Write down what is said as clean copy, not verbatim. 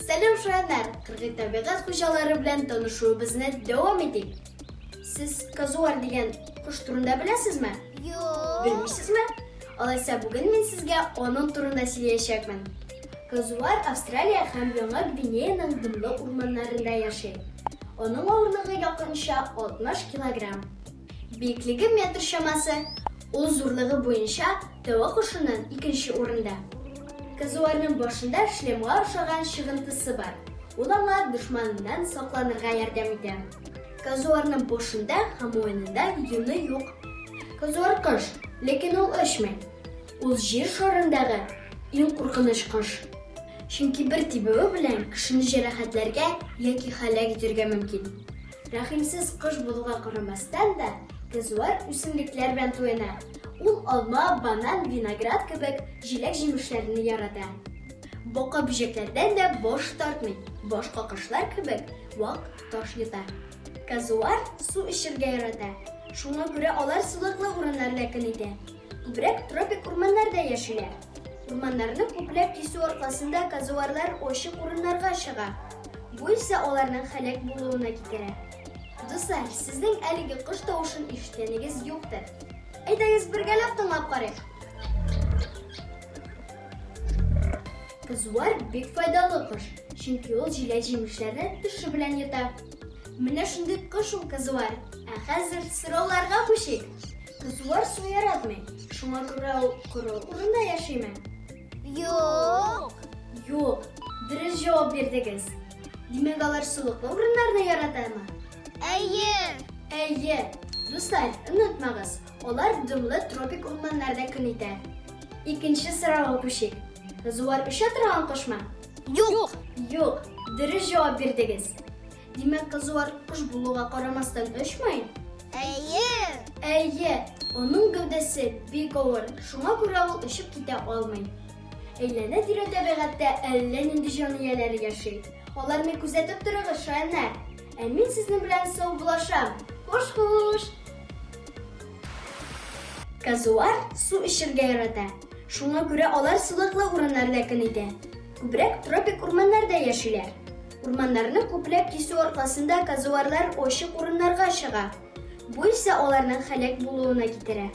Сәлам, шаяннар! Кыргый табигать хуҗалары белән танышуыбызны дәвам итик. Сез казуар дигән кош турында беләсезме? Юк. Белмисезме? Алайса бүген мин сезгә аның турында сөйләячәкмен. Казуар Австралия һәм Яңа Гвинеяның дымлы урманнарында яши. Аның авырлыгы якынча 60 килограмм. Биеклеге метр чамасы. Ул зурлыгы буенча тәвә кошыннан икенче урында. Казуарның башында шлемга охшаган чыгынтысы бар. Ул аңа дошманыннан сакланырга ярдәм итә. Казуарның башында һәм муенында йоны юк. Казуар кош, ләкин ул очмый. Ул җир шарындагы иң куркыныч кош. Чөнки бер тибүе белән кешене җәрәхәтләргә яки һәлак итәргә мөмкин. Рәхимсез кош булуга карамастан да, казуар үсемлекләр белән туена. Ул алма, банан, виноград кебек җиләк-җимешләрне ярата. Бака бөҗәкләрдән дә баш тартмый, башка кошлар кебек вак таш йота. Казуар су эчәргә ярата. Шуңа күрә алар сулыклы урыннарда көн итә. Күбрәк тропик урманнарда яшиләр. Урманнарны күпләп кисү аркасында казуарлар ачык урыннарга чыга. Бу исә аларның һәлак булуына китерә. Дуслар, сезнең әлеге кош тавышын ишеткәнегез юктыр. Әйдәгез бергәләп тыңлап карыйк. Казуар бик файдалы кош, чөнки ул җиләк-җимешләрне төше белән йота. Менә шундый кош ул казуар. Ә хәзер сорауларга күчик. Казуар су яратмый, шуңа күрә ул коры урында яшиме? Юк. Юк. Дөрес җавап бирдегез. Димәк, алар сулыклы урыннарны яратамы? Әйе. Әйе. Дуслар, онытмагыз, алар дымлы тропик урманнарда көн итә. Икенче сорауга күчик. Казуар оча торган кошмы? Юк. Юк. Дөрес җавап бирдегез. Димәк, казуар кош булуга карамастан очмый? Әйе. Әйе, аның гәүдәсе бик авыр, шуңа күрә ул очып китә алмый. Әйләнә-тирә табигатьтә әллә нинди җан ияләре яши. Аларны күзәтеп торыгыз, шаяннар. Ә мин сезнең белән саубуллашам. Хуш-хуш! Казуар су эчәргә ярата. Шуңа күрә алар сулыклы урыннарда көн итә. Күбрәк тропик урманнарда яшиләр. Урманнарны күпләп кисү аркасында казуарлар ачык урыннарга чыга. Бу исә аларның һәлак булуына китерә.